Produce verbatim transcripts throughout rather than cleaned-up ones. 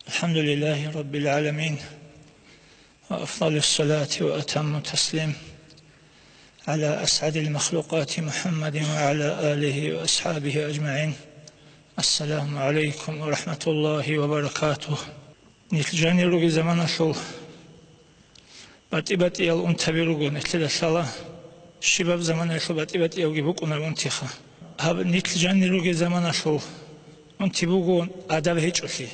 الحمد لله رب العالمين، وأفضل الصلاة وأتم التسليم على أسعد المخلوقات محمد وعلى آله وأصحابه أجمعين. السلام عليكم ورحمة الله وبركاته. Нилъ жанир ругел заманалъул батӀи-батӀиял унтаби руго нилъеда лъала, щибаб заманаялъул батӀи-батӀиявги букӀунеб унтиха. Гьаб нилъ жанир ругел заманалъул унти буго адаб гьечӀолъи.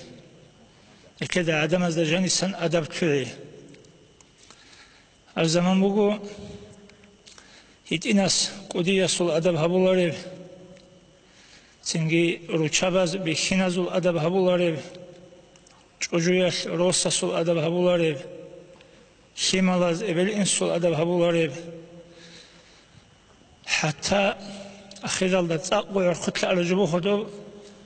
Нилъеда гӀадамазда жанисан адаб лъугӀи. Гьаб заман буго гьитӀинас кӀудиясул адаб гьабулареб, цинги руччабаз бихьиназул адаб гьабулареб, чӀужуялъ росасул адаб гьабулареб, лъималаз эбел-инсул адаб гьабулареб, хӀатта ахиралда цӀакъго гӀорхъулъа араб жо буго доб,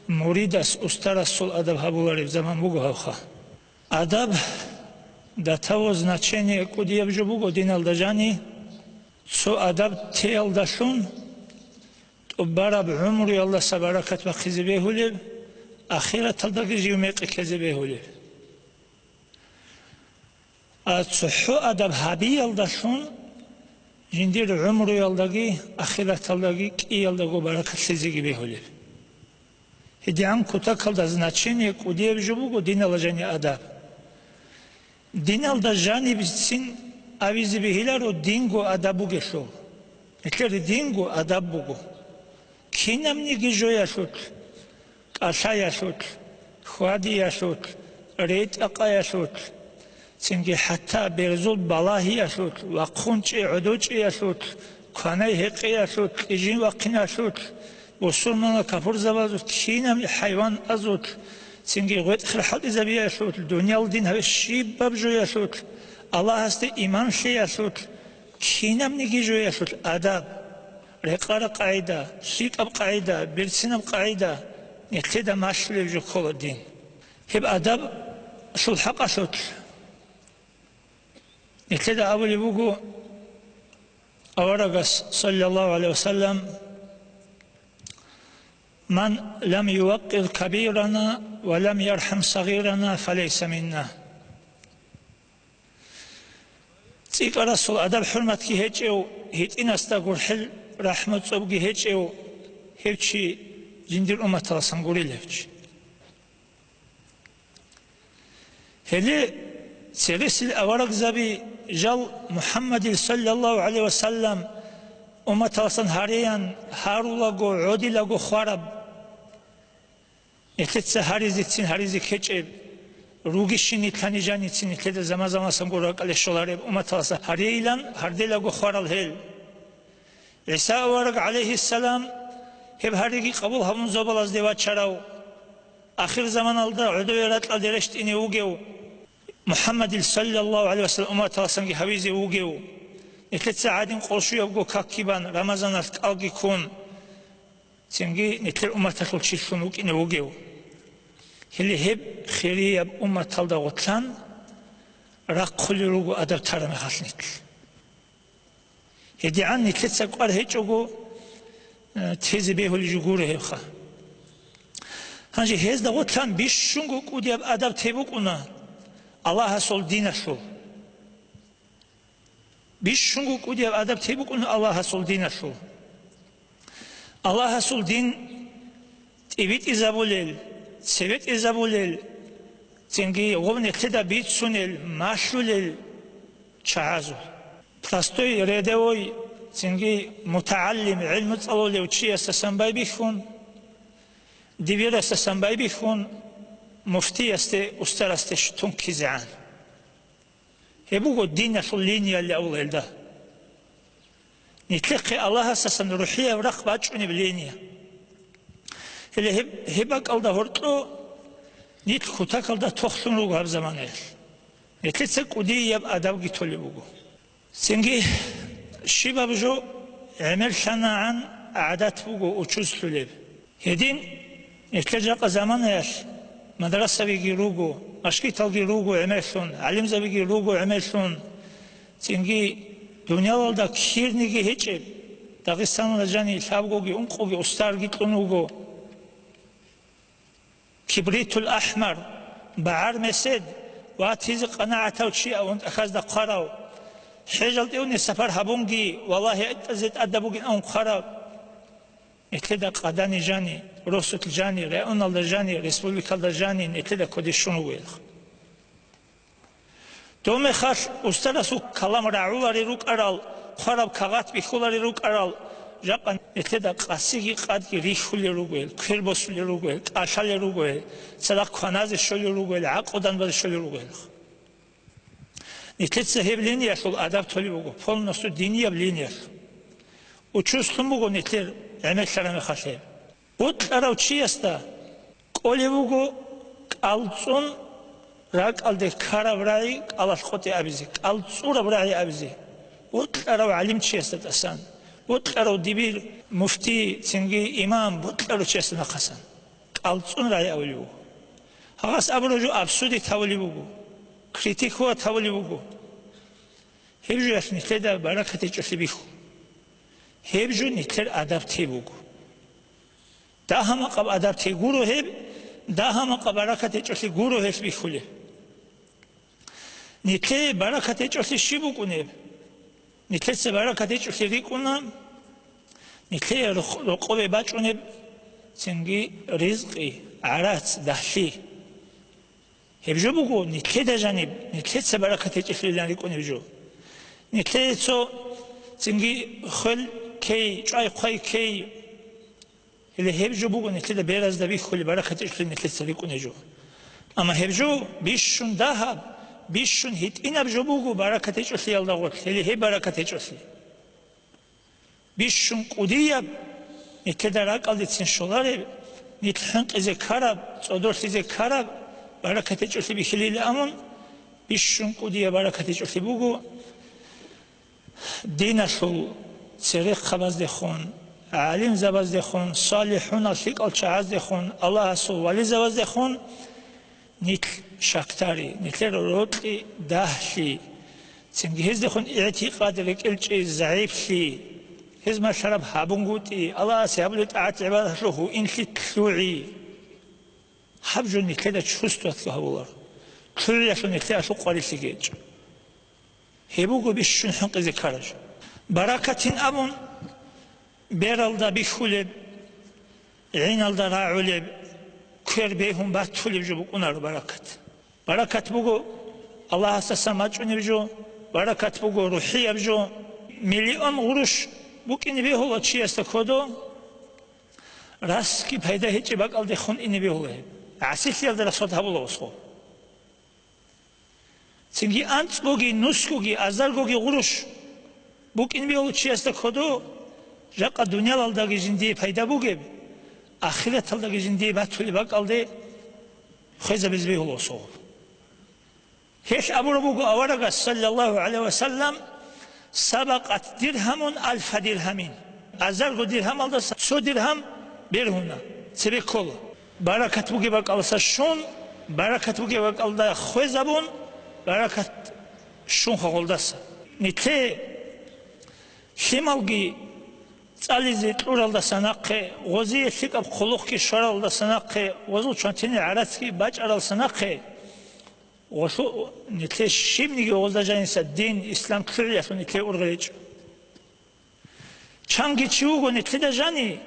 муридас устарасул адаб гьабулареб заман буго гьавха. Адаб до того значение кӀудияб жо буго диналда жани, цо адаб теялдалъун тӀубараб гӀумруялдаса баракат бахъизе бегьулеб, ахираталдаги жив мекъи ккезе бегьулеб. А цохӀо адаб гьабиялдалъун жиндир гӀумруялдаги ахираталдаги кӀиялдаго баракат лъезеги бегьулеб. ГьедигӀан кутакалда значение кӀудияб жо буго диналда жани адаб. Диналда жанибцин абизе бегьиларо динго адаб бугелъул. Нилъер динго адаб буго. Кинабниги жоялъулъ, кӀалъаялъулъ, хьвадиялъулъ, ретӀа-къаялъулъ, цинги хӀатта берзул балагьиялъулъ, вахъун чӀей гӀодов чӀеялъулъ, кванай-гьекъеялъулъ, кьижин-вахъиналъулъ, бусурманал капурзабазулъ, кинаб хӀайваназулъ, цинги гъветӀ-хер хӀалтӀизабиялъулъ, дуниял дин гьабе щибаб жоялъулъ, Аллагьасде иман лъеялъулъ, кинабниги жоялъулъ адаб, рекъараб къагӀида, лъикӀаб къагӀида, берцинаб къагӀида, нилъеда малъулеб жо ккола дин. Гьеб адабалъул хӀакъалъулъ нилъеда абулеб буго аварагас, саллаллагьу гӀалайгьи ва саллам: «Ман лам юваккъир кабирана ва лам ярхӀам сагъирана, фалайса минна». ЦӀикӀкӀарасул адаб-хӀурматги гьечӀев, гьитӀинасда гурхӀел рахӀму-цӀобги гьечӀев, гьев чи жиндир умматаласан гурила гьев чи. Гьеле цересел аварагзаби жал МухӀаммадил, саллаллагьу гӀалайгьи ва саллам, умматаласан гьареян гьарулаго, гӀодилаго хвараб. Нилъеца гьаризецин гьаризе ккечӀеб, ругищин нилъани жаницин нилъеда заман-заманасанго ракӀалде щолареб умматаласа гьарейилан гьарделаго хварал гьел. ГӀиса авараг, гӀалайгьиссалам, гьеб гьариги къабул гьабун зобалазде вачарав, ахирзаманалда гӀодове ракьалде рещтӀине вугев, МухӀаммадил, саллаллагьу гӀалайгьи ва саллам, умматаласанги гьавизе вугев, нилъеца гӀадин къолъуябго какги бан, Рамазаналъ кӀалги ккун, цинги нилъер умматалъул чилъун вукӀине вугев. Гьеле гьеб хирияб умматалда гъотлъан рахъулел руго адаб тараб мехалъ нилъ. ГьедигӀан нилъеца кӀвар гьечӀого, э, тезе бегьулеб жо гуро гьебха. Гьанже гьезда гъотлъан бищунго кӀудияб адаб те букӀуна Аллагьасул диналъул. Бищунго кӀудияб адаб те букӀуна Аллагьасул диналъул. Аллагьасул дин тӀибитӀизабулел, цебетӀезабулел, цинги гъоб нилъеда бицунел, малъулел чагӀазул. Простой рядовой, цинги мутагӀалим, гӀилму цӀалулев чиясдасан байбихьун, дибирасдасан байбихьун, муфтиясде, устарасде щутун ккизегӀан. Гьеб буго диналъул линияли абула гьелда. Нилъехъе Аллагьасдасан рухӀияб рахъ бачӀунеб линия. Гьеле гьеб, гьеб бакӀалда гьоркьо нилъ кутакалда тохлъун руго гьаб заманаялъ. Нилъеца кӀудияб адабги толеб буго. Цинги щибаб жо гӀемерлъанагӀан гӀадат буго учузлъулеб. Гьедин, нилъер жакъа заманаялъ мадрасабиги руго, машгиталги руго гӀемерлъун, гӀалимзабиги руго гӀемерлъун, цинги дунялалда кирниги гьечӀеб, Дагъистаналда жани лъабгоги ункъоги устарги кьун вуго. Кибритул ахӀмар, БагӀар-месед, ватизе къанагӀатав чи авун тӀахьазда хъварав, хӀежалде унеб сапар гьабунги, валагьи, гьитӀизе тӀадаб бугин авун хъварав. Нилъеда къадани жани, росулъ жани, районалда жани, республикалда жани нилъеда кодешлъун ругелха. Дов мехалъ устарасул калам рагӀуларел рукӀарал, хъвараб кагъат бихьуларел рукӀарал, жакъа нилъеда къасиги къадги рихьулел ругел, квер босулел ругел, кӀалъалел ругел, цадахъ кваназе щолел ругел, гӀакълу данбазе щолел ругелха. Нилъеца гьеб линиялъул адаб толеб буго, полностью динияб линиялъ. Учуслъун буго нилъер гӀемерлъараб мехалъ гьеб. Бокьарав чиясда кӀолеб буго кӀалцӀун ракӀалде ккараб рагӀи кӀалалъ къотӀи абизе, кӀалцӀураб рагӀи абизе. Бокьарав гӀалимчиясда тӀасан, бокьарав дибир муфти, цинги имам, бокьарав чиясда нахъасан. КӀалцӀун рагӀи абулеб буго. Гьагъас абураб жо обсудить гьабулеб буго, критиковать гьабулеб буго. Гьеб жоялъ нилъеда баракат гьечӀолъи бихьу. Гьеб жо нилъер адаб те буго. Дагьа-макъаб адаб те гуро гьеб, дагьа-макъаб баракат гьечӀолъи гуро гьелъ бихьулеб. Нилъее баракат гьечӀолъи щиб букӀунеб? Нилъеца баракат гьечӀолъи рикӀкӀуна, нилъее рокъ-, рокъове бачӀунеб цинги ризкъи, гӀарац, дагьлъи. Гьеб жо буго нилъеда жаниб, нилъеца баракат гьечӀелъулилан рикӀкӀунеб жо. Нилъее цо цинги хвел ккей, чӀвай-хъвай ккей. Гьеле гьеб жо буго нилъеда беразда бихьулеб баракат гьечӀолъи нилъеца рикӀкӀунеб жо. Амма гьеб жо бищун дагьаб, бищун гьитӀинаб жо буго баракат гьечӀолъиялда гъорлъ, гьеле гьеб баракат гьечӀолъи. Бищун кӀудияб, нилъеда ракӀалдецин щолареб, нилъ хӀинкъизе ккараб, цӀодорлъизе ккараб, баракат гьечӀолъи бихьилила амун, бищун кӀудияб баракат гьечӀолъи буго. Диналъул церехъабаздехун, гӀалимзабаздехун, салихӀунал лъикӀал чагӀаздехун, Аллагьасул вализабаздехун нилъ щакдари, нилъер рокьи дагьлъи, цинги гьездехун игӀтикъад рекӀелчӀей загӀиплъи, гьез малъараб гьабунгутӀи, Аллагьасе гьабулеб тӀагӀат-гӀибадаталъул гьуинлъи лъугӀи. Гьаб жо нилъеда чувствовать гьабуларо. ЛъугӀиялъул нилъеялъул къварилъи гьечӀо. Гьеб буго бищун хӀинкъизе ккараб жо. Баракатин абун, бералда бихьулеб, гӀиналда рагӀулеб, квер бегьун батулеб жо букӀунаро баракат. Баракат буго Аллагьасдасан бачӀунеб жо, баракат буго рухӀияб жо. Миллион гъурущ букӀине бегьула чиясда кодо, расги пайда гьечӀеб бакӀалдехун ине бегьула гьеб. ГӀасилъиялда расход гьабула осхо. Цинги анцӀгоги, нусгоги, азаргоги гъурущ букӀин бегьулев чиясда кодо, жакъа дуниялалдаги жиндие пайда бугеб, ахираталдаги жиндие батулеб бакӀалде хвезабизе бегьулев сугъ. Гьелъ абураб буго аварагас, саллаллагьу гӀалайгьи ва саллам: «Сабакъат диргьамун альфа диргьамин». Азарго диргьамалдаса цо диргьам бергьуна, цебе ккола. Баракат бугеб бакӀалдаса щун, баракат бугеб бакӀалда хвезабун, баракат щун хъугъулдаса. Нилъее лъималги цӀализе кьуралдаса нахъе, гъозие лъикӀаб хъулухъги щваралдаса нахъе, гъозул чвантине гӀарацги бачӀаралдаса нахъе, гъолъу-, нилъее щибниги гъозда жаниса дин, ислам лъугӀиялъул нилъее ургъел гьечӀо. Чанги чи вуго нилъеда жани,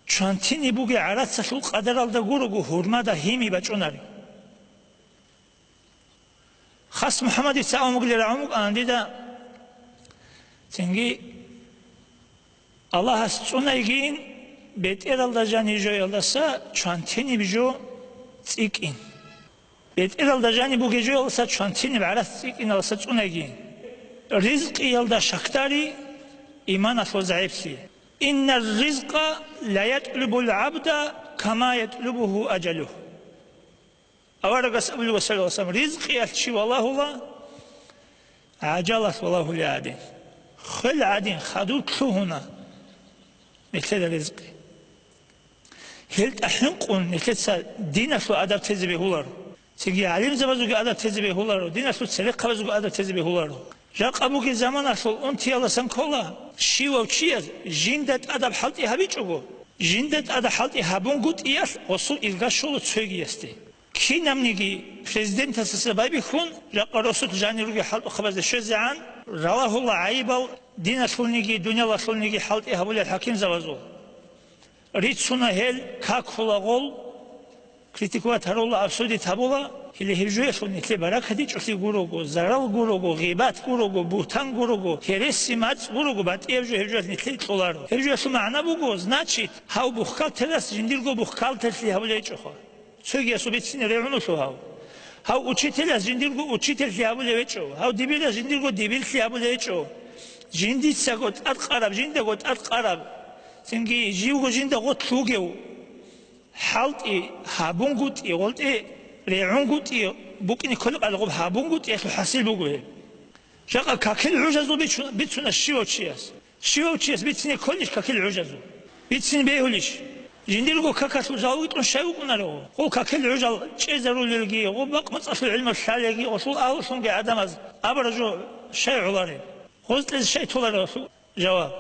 чвантине бугеб гӀарацалъул къадаралда гурого гьурмада гьими бачӀунари. Хас МухӀаммадица абун бугелъул рагӀун букӀана дида, цинги Аллагьас цӀунайгин, бетӀералда жаниб жоялдаса чвантиниб жо цӀикӀкӀин. БетӀералда жаниб бугеб жоялдаса чвантиниб гӀарац цӀикӀкӀиналдаса цӀунайгин. Ризкъиялда щакдари, иманалъул загӀиплъи. «Иннар ризкъа ла ятлубул гӀабда кама ятлубуху ажалуху». Аварагас абулеб, саллаллагьу гӀалайгьи ва саллам: «Ризкъиялъ чи валагьула, гӀажалалъ валагьулеб гӀадин». Хвел гӀадин хадур лъугьуна нилъеда ризкъи. Гьелда хӀинкъун нилъеца диналъул адаб тезе бегьуларо. Цинги гӀалимзабазулги адаб тезе бегьуларо, диналъул церехъабазулги адаб тезе бегьуларо. Жакъа бугеб заманалъул унтиялдасан ккола, щивав чияс жинда тӀадаб хӀалтӀи гьабичӀого, жинда тӀадаб хӀалтӀи гьабунгутӀиялъ гъосул ирга щола цогиясде. Кинабниги президентасаса байбихьун, жакъа росулъ жанир ругел хӀалтӀухъабазде щвезегӀан, ралагьула гӀайибал диналъулниги, дуниялалъулниги хӀалтӀи гьабулел хӀакимзабазул. Рицуна гьел, какула гъол, критиковать гьарула, осудить гьабула, гьеле гьеб жоялъул нилъее баракат гьечӀолъи гурого, зарал гурого, гъибат гурого, бугьтан гурого, гьереси мацӀ гурого, батӀияб жо гьеб жоялъ нилъее кьоларо. Гьеб жоялъул магӀна буго, значит, гьав бухгалтерлъас жиндирго бухгалтерлъи гьабулеб гьечӀоха. Цогиясул бицине регӀунулъул гьав. Гьав учителяс жиндирго учительлъи гьабулев гьечӀо, гьав дибирас жиндирго дибирлъи гьабулев гьечӀо. Жиндицаго тӀадкъараб, жиндаго тӀадкъараб, цинги живго жинда гъорлъ вугев хӀалтӀи гьабунгутӀи, гъолтӀе регӀунгутӀи, букӀине кколеб къайлагъуб гьабунгутӀиялъул хӀасил буго гьеб. Жакъа какил гӀужазул бичу-, бицуна щивав чияс. Щивав чияс бицине кколищ какил гӀужазул? Бицин бегьулищ? Жиндирго какалъул жалги кьун щай вукӀунаро? Гъол какил гӀужал чӀезарулелги, гъоб бакъ-мацӀалъул гӀилму лъалелги, гъолъул агьлулъунги гӀадамаз абураб жо щай гӀолареб? Гъоз кьезе щай толареб гъолъул жаваб?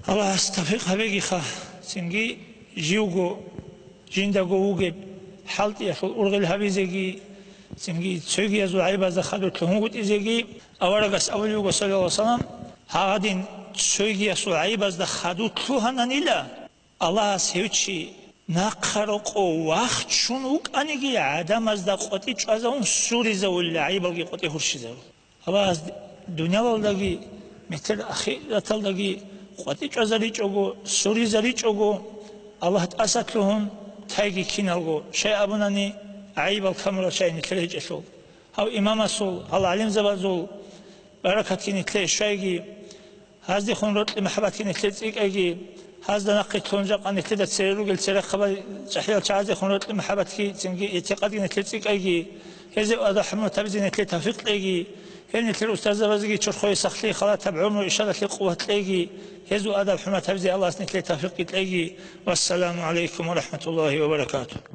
Аллагьас тавфикъ гьабегиха, цинги живго жиндаго вугеб хӀалтӀиялъул ургъел гьабизеги, цинги цогиязул гӀайбазда хадур лъугьунгутӀизеги. Аварагас абулеб буго, саллаллагьу гӀалайгьи ва саллам, гьагъадин цогиясул гӀайбазда хадур лъугьананила, Аллагьас гьев чи нахъа рокъов вахчун вукӀаниги, гӀадамазда къватӀи чӀвазавун суризавулила, гӀайбалги къватӀи гьурщизавун. Аллагьас дуниялалдаги, метер ахираталдаги къватӀи чӀвазаричӀого, суризаричӀого, Аллагь тӀаса лъугьун, тайги киналго, щай абунани, гӀайибал камурал щай нилъер гьечӀелъул. Гьав имамасул, гьал гӀалимзабазул баракатги нилъее щвайги, гьаздехун рокьи махӀабатги нилъее цӀикӀкӀайги, гьазда нахъе лъун жакъа нилъеда цере ругел церехъабаз чӀахӀиял чагӀаздехун рокьи махӀабатги, цинги игӀтикъадги нилъее цӀикӀкӀайги, гьезул адаб-хӀурмат гьабизе нилъее тавфикъ кьеги, гьел нилъер устарзабазеги чорхое сахлъи, халатаб гӀумру, ишалалъе къуват кьеги, гьезул адаб-хӀурмат гьабизе Аллагьас нилъее тавфикъги кьеги. Вассаламу гӀалайкум ва рахӀматуллагьи ва баракатугь.